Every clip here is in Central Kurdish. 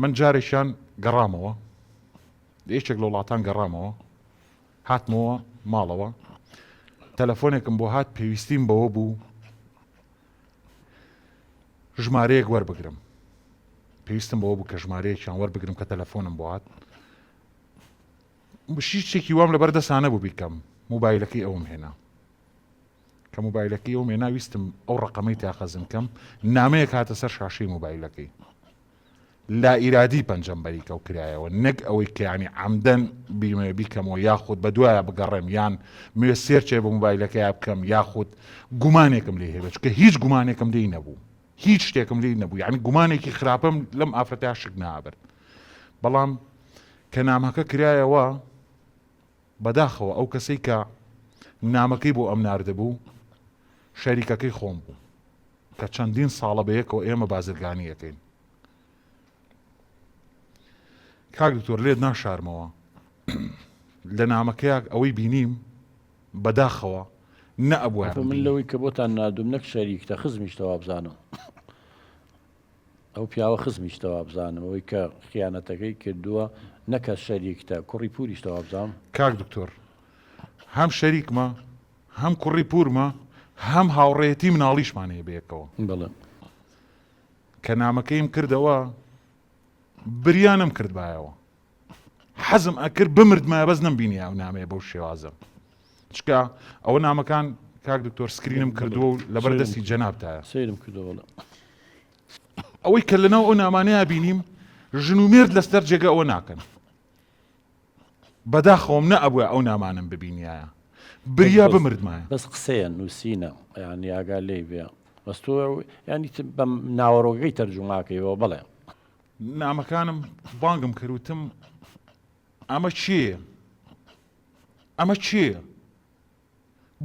من جارێکیان گەڕامەوە لە یەکێک لە وڵاتان گەڕامەوە هاتمەوە ماڵەوە تەلەفۆنێکم بۆ هات پێویستیم بەوە بوو ژمارەیەک وەربگرم پێویستم بەوە بوو کە ژمارەیەکیان وەربگرم کە تەلەفۆنم بۆ هات شتێکی وام لەبەر دەسانە بوو بیکەم موبایلەکەی ئەوم هێنا کە موبایلەکەی ئەوم هێنا ویستم ئەو ڕقەمەی تاقەزم کەم نامەیەک هاتە سەر شاشەی موبایلەکەی لا ئیرادی پەنجەم بەریکەو کرایەوە نەک ئەوەی کە یانی عەمدەن بیمەوێ بیکەمەوە یاخود بەدوایا بگەڕێم یان مێ سێرچێ بە موبایلەکەیا بکەم یاخود گومانێکم لێ هەبێت چونکە هیچ گومانێکم لێی نەبوو هیچ شتێکم لێی نەبوو یعنی گومانێکی خراپم لەم ئافرەتە شک نابرد بەڵام کە نامەکە کرایەوە بەداخەوە ئەو کەسەی کە نامەکەی بۆ ئەم ناردبوو شەریکەکەی خۆم بوو کە چەندین ساڵە بەیەکەوە ئێمە بازرگانی ئەکەین. کاک دکتۆر لێت ناشارمەوە لە نامەکەیا ئەوەی بینیم بەداخەوە نە ئەبوایە من بمبینی. لەوەی کە بۆتان ناردوم نەک شەریکتە خزمیشتە وابزانم ئەو پیاوە خزمیشتە وابزانم ئەوەی کە خیانەتەکەی کردووە نەکە شەریکتە کوڕی پوریشتە وابزانم. کاک دکتۆر هەم شەریکمە هەم کوڕی پورمە هەم هاوڕێیەتی مناڵیشمان هەیە بەیەکەوە. بەڵێ. کە نامەکەیم کردەوە بریا نەمکردبایەوە حەزم ئەکرد بمردمایە بەس نەمبینی ئەو نامەیە بەو شێوازە چکە ئەوە نامەکان کاک دکتۆر سکرینم کردووە و لەبەر دەستی جەنابتایە سەیرم کردەوە بەڵێ. ئەوەی کە لەناو ئەو نامانەیە بینیم ژن و مێرد لەسەر جێگە ئەوە ناکەن بەداخەوەم نەئەبوایە ئەو نامانەم ببینیایە بریا بمردمایە. بەس قسەیە نوسینە یانی ئاگا لێی بێ بەس تۆ یانی بەم ناوەڕۆکەکەی تەرجوماکەیەوە بەڵێ. نامەکانم بانگم کرد وتم ئەمە کێیە ئەمە کێیە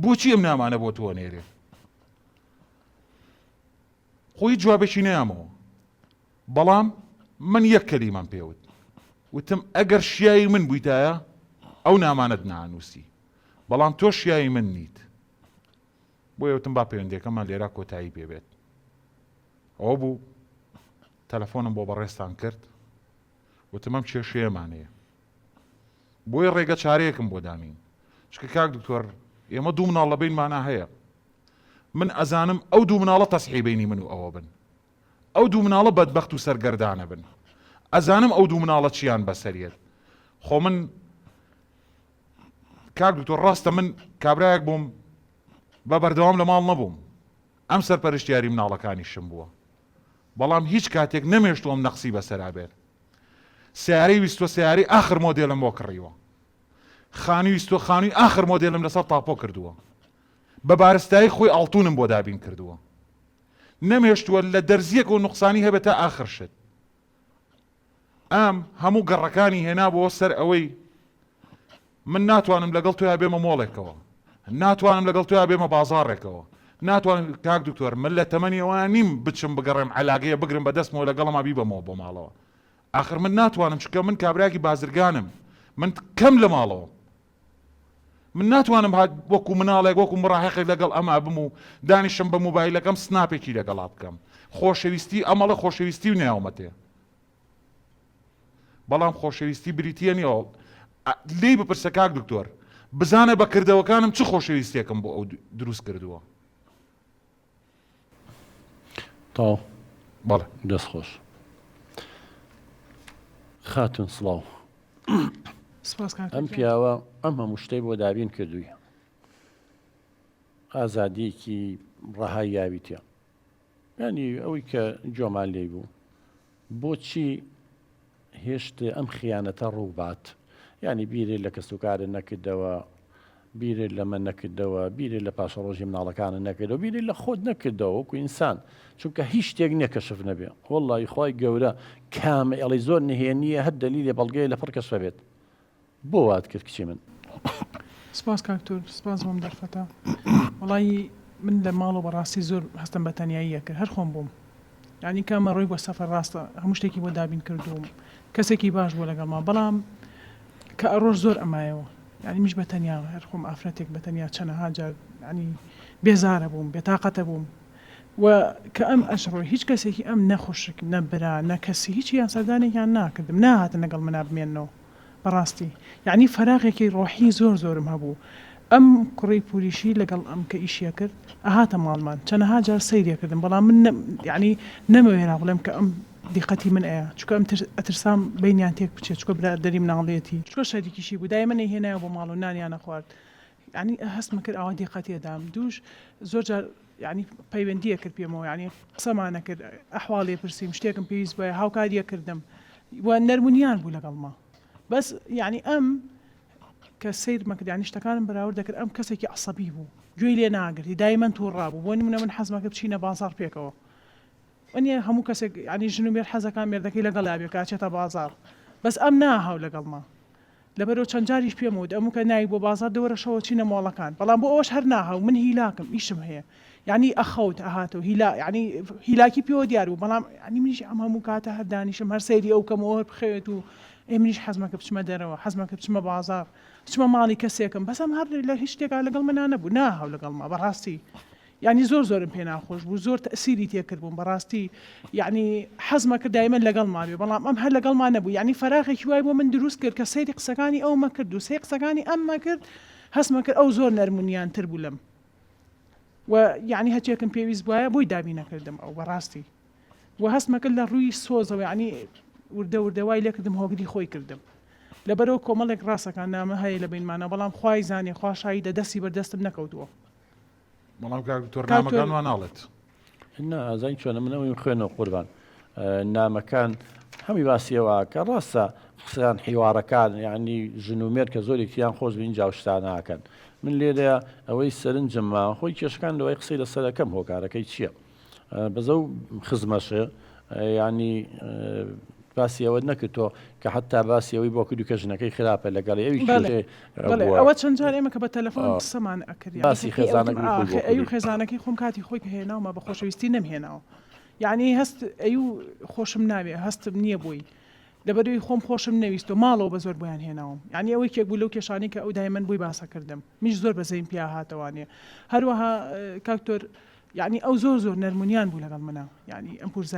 بۆچی ئەم نامانە بۆ تۆ ئەنێرێ خۆ هیچ جوابێکی نەیامەوە بەڵام من یەک کەلیمەم پێ وت وتم ئەگەر شیاوی من بوویتایە ئەو نامانەت نانووسی بەڵام تۆ شیاوی من نیت بۆیە وتم با پەیوەندیەکەمان لێرا کۆتایی پێ بێت ئەوە بوو تەلەفۆنم بۆ بەڕێزتان کرد وتم ئەم کێشەیەمان هەیە بۆیە ڕێگە چارەیەکم بۆ دانین چکە کاک دکتۆر ئێمە دوو مناڵ لە بینمانە هەیە من ئەزانم ئەو دوو مناڵە تەسحی بینی من و ئەوە بن ئەو دوو مناڵە بەدبەخت و سەرگەردانە بن ئەزانم ئەو دوو مناڵە چیان بەسەریەت خۆ من کاک دکتۆر ڕاستە من کابرایەک بووم بە بەردەوام لە ماڵ نەبووم ئەم سەرپەرشتیاری مناڵەکانیشم بووە بەڵام هیچ کاتێک نەمێشتووەم نەقسی بەسەرا بێت سیارەی ویستوە سیارەی ئاخر مۆدێلم بۆ کڕیوە خانووی ویستوە خانووی ئاخر مۆدێلم لەسەر تاپۆ کردووە بە بارستایی خۆی ئاڵتونم بۆ دابین کردووە نەمهێشتووە لە دەرزیەکەوە نوقسانی هەبێت تا ئاخر شت ئەم هەموو گەڕەکانی هێنابووە سەر ئەوەی من ناتوانم لەگەڵ تۆیا بێمە مۆڵێکەوە ناتوانم لەگەڵ تۆیا بێمە بازاڕێکەوە ناتوانم کاک دکتۆر من لە تەمەنی ئەوە نیم بچم بگەڕێم عەلاگەیە بگرم بە دەستمەوە لەگەڵما بیبەمەوە بۆ ماڵەوە ئاخر من ناتوانم چونکە من کابراکی بازرگانم من کەم لە ماڵەوە من ناتوانم هات وەکو مناڵێک وەکو مڕاهقێک لەگەڵ ئەما بم و دانیشم بە موبایلەکەم سناپێکی لەگەڵا بکەم خۆشەویستی ئەمەڵە خۆشەویستی و ناومەتێ بەڵام خۆشەویستی بریتیە نیە لێی بپرسە کاک دکتۆر بزانە بە کردەوەکانم چ خۆشەویستێکم بۆ ئەو دروست کردووە. تەواو بەڵێ. دەست خۆش خاتون سڵاو. سپاس کاک ئەم دکتۆر. پیاوە ئەم هەموو شتەی بۆ دابین کردووی ئازادیەکی ڕەهای یاویتە یانی ئەوەی کە گوێمان لێی بوو بۆچی هێشت ئەم خیانەتە ڕووبات یانی بیرێ لە کەسوکارت نەکردەوە بیرێ لەمە نەکردەوە بیرێ لە پاشەڕۆژی مناڵەکانت نەکردەوە بیرێ لە خۆت نەکردەوە وەکو ئینسان چونکە هیچ شتێک نییە کەشف نەبێ وەڵی خوای گەورە کامە ئەڵی زۆر نهێنیە هەر دەلیلێ بەڵگەیە لە پڕ کەشفە بێت بۆ وات کرد کچی من؟ سپاس کاک تور سپاس بۆم دەرفەتە وەڵایی من لە ماڵەوە بەڕاستی زۆر هەستم بە تەنیایی ئەکرد هەر خۆم بووم یانی کە ئەمە ڕۆی بۆ سەفەر ڕاستە هەموو شتێکی بۆ دابین کردووم کەسێکی باش بووە لەگەڵما بەڵام کە ئەڕۆش زۆر ئەمایەوە یانی منیش بە تەنیا هەر خۆم ئافرەتێک بە تەنیا چەنەها جار یانی بێزارە بووم بێتاقەتە بووم. و کە ئەم ئەشڕۆی هیچ کەسێکی ئەم نە خوشک نە برا نە کەسی هیچیان سەردانێکیان ناکردم ناهاتن لەگەڵ منا بمێننەوە بەڕاستی یەعنی فەراغێکی ڕۆحی زۆر زۆرم هەبوو ئەم کوڕەی پوریشی لەگەڵ ئەم کە ئیشی ئەکرد ئەهاتە ماڵمان چەنەها جار سەیری ئەکردم بەڵام من یەعنی نەمەوێرا بڵێم کە ئەم دیقەتی من ئەیا چونکە ئەم ئەترسام بەینیان تێک بچێت چونکە برادەری مناڵیەتی چونکە شەریکیشی بوو دایمەن ئەیهێنایەوە بۆ ماڵ و نانیان ئەخوارد یەعنی هەستم کرد ئاوا دیقەتی ئەدام دووش زۆر جار یەعنی پەیوەندی ئەکرد پێمەوە یەعنی قسەمان ئەکرد ئەحواڵی ئەپرسیم شتێکم پێویست بوایە هاوکاری ئەکردم و نەرمونیان بوو لەگەڵما بەس یەعنی ئەم کە سەیرمە کرد یەعنی شتەکانم بەراورد دەکرد ئەم کەسێکی عەسەبی بوو گوێی لێ ناگرتی دایمەن تووڕا بوو بۆ نمونە من حەزمە کرد بچینە بازاڕ پێکەوە وەنیە هەموو کەسێک یەعنی ژن و مێرد حەزەکان مێردەکەی لەگەڵیا بێ کە ئەچێتە بازاڕ بەس ئەم ناهاو لەگەڵما لەبەرئەوە چەند جاریش پێم وت ئەموو کە نای بۆ بازاڕ دە وەرە شەوە چینە مۆڵەکان بەڵام بۆ ئەوەش هەر ناهاو من هیلاکم ئیشم هەیە یەعنی ئەخەوت ئەهاتەوە هیلا یەعنی هیلاکی پێوە دیار بوو بەڵام یەعنی منیش ئەم هەموو کاتە هەر دانیشم هەر سەیری ئەو کەم و هەر بخەوێت و ئێ منیش حەزمەکە بچمە دەرەوە حەزمەکە بچمە بازاڕ بچمە ماڵی کەسێکم بەس ئەم هەر لە هیچ شتێکا لەگەڵ منا نەبوو ناهاو لەگەڵما بەڕاستی یانی زۆر زۆرم پێ ناخۆش بوو زۆر تەئسیری تێ کردبووم بەڕاستی یانی حەزمە کرد دایمەن لەگەڵما بێ بەڵام ئەم هەر لەگەڵما نەبوو یانی فەراغێکی وای بۆ من دروست کرد کە سەیری قسەکانی ئەومە کرد و سەی قسەکانی ئەممە کرد هەستمە کرد ئەو زۆر نەرم و نیانتر بوو لەم و یانی هەچێکم پێویست بوایە بۆی دابینەکردم ئەو بەڕاستی و هەستمە کرد لە ڕووی سۆزەوە یانی وردە وردە وای لێکردم هۆگری خۆی کردم لەبەرەوە کۆمەڵێک ڕاستەکان نامە هەیە لە بینمانە بەڵام خوای زانێ خوا شاهیدە دەستی بەردەستم نەکەوتووە. بەڵام کاک دکتۆر نامەکان وا ناڵێت. نا ئازانی چۆنە من ئەویم خوێنەوە قوربان نامەکان هەمی باسی ئەوە کە ڕاستە قسەیان حیوارەکان یعنی ژن و مێرد کە زۆرێکیان خۆش بین جاوشتاناکەن من لێرە ئەوەی سەرنجم ما خۆی کێشەکان لەوەی قسەی لەسەرەکەم هۆکارەکەی چییە؟ بەس ئەو خزمەشێ یانی باسی ئەوەت نەکرد تۆ کە حتا باسی ئەوەی بۆ کردو کە ژنەکەی خراپە لەگەڵی ئەوی ئەوە چەند جار ئێمە کە بە تەلەفۆن قسەمان ئەکرد باسی خێزانەکەی ئەو خێزانەکەی خۆم کاتی خۆی کە هێناومە بە خۆشەویستی نەمهێناوە یعنی هەست ئەو خۆشم ناوێ هەستم نییە بۆی لەبەرئەوەی خۆم خۆشم نەویست و ماڵەوە بە زۆر بۆیان هێناوم یانی ئەوە یەکێک بوو لەو کێشانەی کە ئەو دایمەن بۆی باسە کردم منیش زۆر بەزەیم پیا هاتەوانێ هەروەها کاک تۆر یانی ئەو زۆر زۆر نەرمونیان بوو لەگەڵ منا یانی ئەم پورزای.